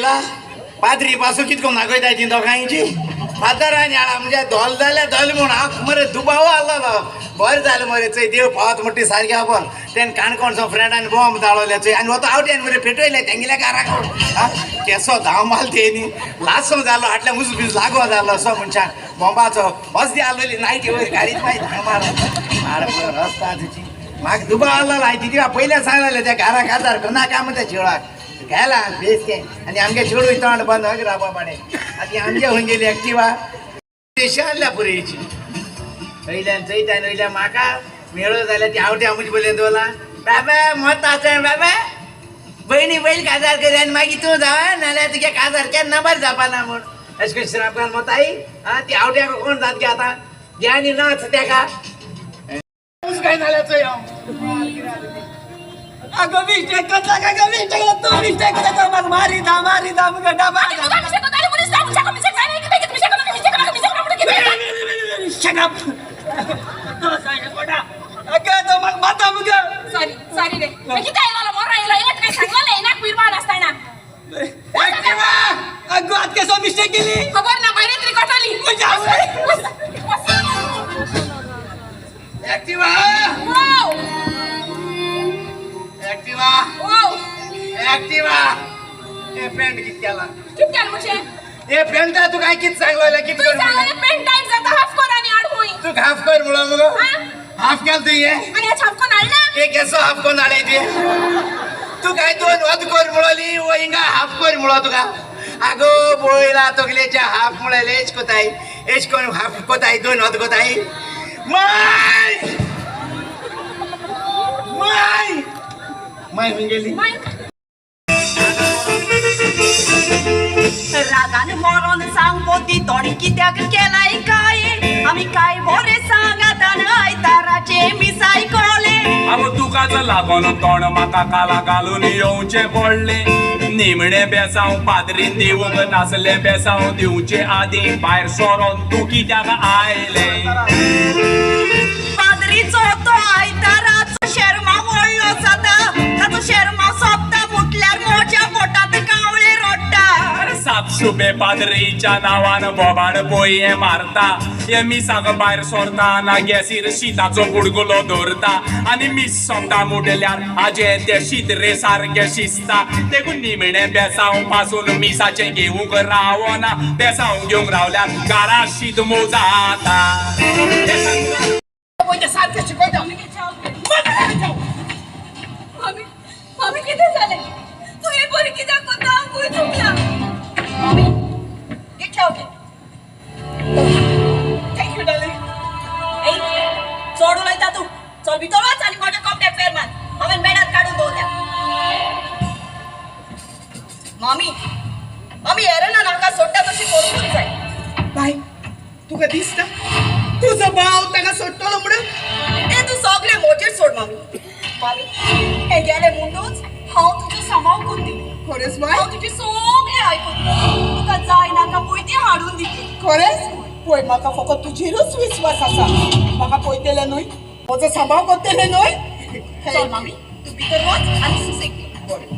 चोयला पाद्री पासून कितको नागयताय ती दोगांयची फादरान याळा म्हणजे धोल जाल्यार धोल म्हूण हांव मरे दुबाव आसलो. बरें जालें मरे चोय देव पावत म्हणटा सारकें आपण तेणें काणकोणचो फ्रेंडान बॉम्ब दाळवले चोय आनी वता आवट्यान मरे पेटयले तेंगेल्या घराक. आं केसो धांव माल तेणी लासो जालो हाटल्या मुस बीस लागो जालो असो मनशान बॉम्बाचो मस्ती आसलेली नायटी वयर गाडीत मागीर धांव मार रस्ता तुजी म्हाका दुबाव आसलो. हांवें तिका पयलें सांगलेलें त्या घराक आदार करनाका म्हणटा चेडवाक गेला बेस तें आनी आमगे चेडूय तोंड बंद हय रावपा पाडे. आतां आमगे खंय गेली एक्टिवा आणल्या पुरयेची वयल्यान चोयता आनी वयल्यान म्हाका मेळो जाल्यार ती आवट्या म्हजे पयल्यान दवरला. बाबा मत आसा बाबा भयणी पयलीं काजार कर आनी मागीर तूं जावा नाल्यार तुगे काजार केन्ना बरें जावपाना म्हूण अशें कशें श्राप घाल मोताई. आं ती आवट्याक कोण जात गे आतां घे आनी नाच तेका काय नाल्यार चोय हांव. अगं मिस्टेक कसला काय गं मिस्टेक तू मिस्टेक करता मग मारी दा मारी दा मग डबा. Shut up. अगं तो मग माता मग. सॉरी सॉरी रे किती आयलो मोरा आयलो एक काय सांगलें ना कुरबान असताना. ऍक्टिवा अगं आज कसं मिस्टेक केली खबर ना बाहेर तरी कटाली. Activa wow Activa wow Activa हे पॅन्ट किती केला किती केलं म्हणजे हे पॅन्ट तू काय किती सांगलो किती तू सांगले पेंट टाईट जाता हाफ कर आणि आड होई. तू हाफ कर म्हणून मग हाफ केलं तू हे आणि हाफ कोण हाडला हे केसो हाफ कोण हाडे ते तू काय दोन वत कर म्हणली वो हिंगा हाफ कर म्हणलो तुका. आगो बोयला तकलेच्या हाफ म्हणले एच कोताय एच कोण हाफ कोताय दोन वत कोताय my my my खंय गेली. रागान मरोन सांग पोती तोणी कित्याक केलाय काय आमी काय बोरे सांगातान आयताराचे मिसाय कोले. हांव तुकाच लागून तोंड म्हाका काला घालून येवचें पडलें. निमणें बेसांव पाद्रीन दिवंक नासलें बेसांव दिवचे आदीं भायर सरोन तूं कित्याक आयलें. पाद्रीचो तो आयताराचो शेर्मा व्हडलो जाता ताचो शेर्मा सोंपता म्हटल्यार मोज्या पोटांत कावळे रोडटा. सापसुबे पाद्रीच्या नांवान बोबाड पोये मारता हे मिसाक भायर सरता ना गॅसीर शिताचो बुडकुलो दवरता आनी मीस सोंपता मुटल्यार हाजें तें शीत रे सारकें शिजता. देखून निमणें बेसांव पासून मिसाचें घेवंक रावना बेसांव घेवंक रावल्यार घरा शीत मोव जाता. सारखं शिकवता. मामी मामी कितें जालें तूं हे बरी कित्याक करता हांव चुकला. मामी get out. Thank you darling. ए चड उलयता तूं चल भितर वच आनी म्हजे कपडे फेर मार हांवें बेडार काडून दवरल्या. मामी मामी एरना नाका सोडटा तशी करूंकूच जाय. बाय तुका दिसता तुजो भाव ताका सोडटलो म्हणून? ते तूं सगळें म्हजेर सोड मामी. मामी हें गेलें म्हुणूच हांव तुजो सांबाळ करून दिली. खरेंच बाय हांव तुजी सगळें आयकून तुका जाय नाका पळय ती हाडून दिली. खरेंच पळय म्हाका फकत तुजेरूच विस्वास आसा. म्हाका पळयतलें न्हय म्हजो सांबाळ करतलें न्हय. चल मामी तूं भितर वच आनी सुसेग घे. बरें.